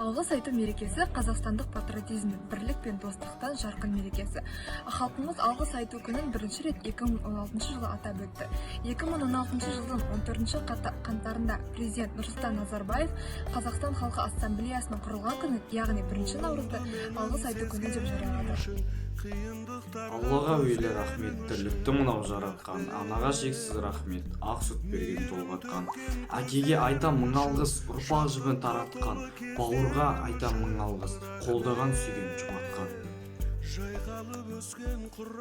Алғыс айту мерекесі – қазақстандық патриотизмнің, бірлік пен достықтың жарқын мерекесі. Халқымыз Алғыс айту күнін бірінші рет 2016 жылы атап өтті. 2016 жылдың 14 қаңтарында президент Нұрсұлтан Назарбаев Қазақстан халқы Ассамблеясының құрылған күнін, яғни 1 наурызды Алғыс айту күні деп жариялады. Аллаға әуелі рахмет, тірлікті мынау жаратқан. Анаға шексіз рахмет, ақ сүт берген, толғатқан. Әкеге айтам мың алғыс, ұрпақ жібін таратқан. Бауырға айтам мың алғыс, қолдаған, сүйген, жұбатқан.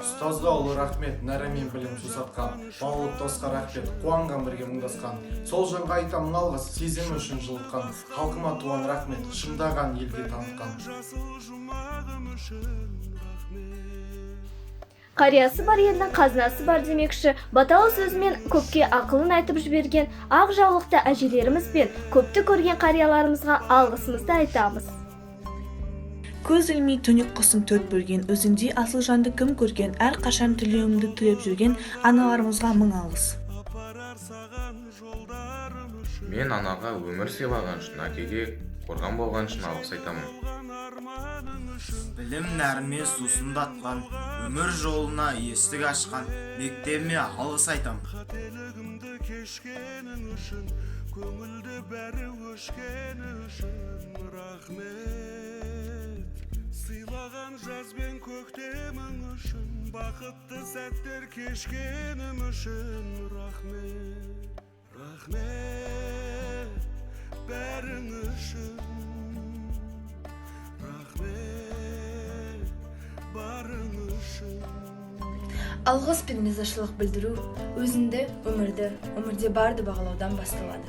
Ұстазға ұлы рахмет, нәрімен білім сусатқан. Бауыр досқа рахмет, қуанған бірге мұңдасқан. Сол жанға айтам мың алғыс, сезімі үшін жылытқан. Халқыма туған рахмет, шыңдаған, елге танытқан. Қариясы бар елдің қазынасы бар демекші, баталы сөзімен көпке ақылын айтып жіберген ақ жаулықты әжелеріміз бен көпті көрген қарияларымызға алғысымызды айтамыз. Көз ілмей түнек құсын төрт бөлген, өзіңдей асыл жанды кім көрген? Әрқашан тілеуімді тілеп жүрген аналарымызға мың алғыс. Мен анаға өмір сыйлаған үшін, әкеге қорған болған үшін алғыс айтамын. Білім нәрімен сусындатқан, өмір жолына есік ашқан мектебіме алғыс айтам. Қателігімді кешкенің үшін, көңілді бәрі өшкені үшін рахмет. Сыйлаған жаз бен көктемің үшін, бақытты сәттер кешкенім үшін рахмет. Рахмет бәрің үшін, рахмет барың үшін. Алғыс пен ризашылық білдіру өзіңді, өмірді, өмірде барды бағалаудан басталады.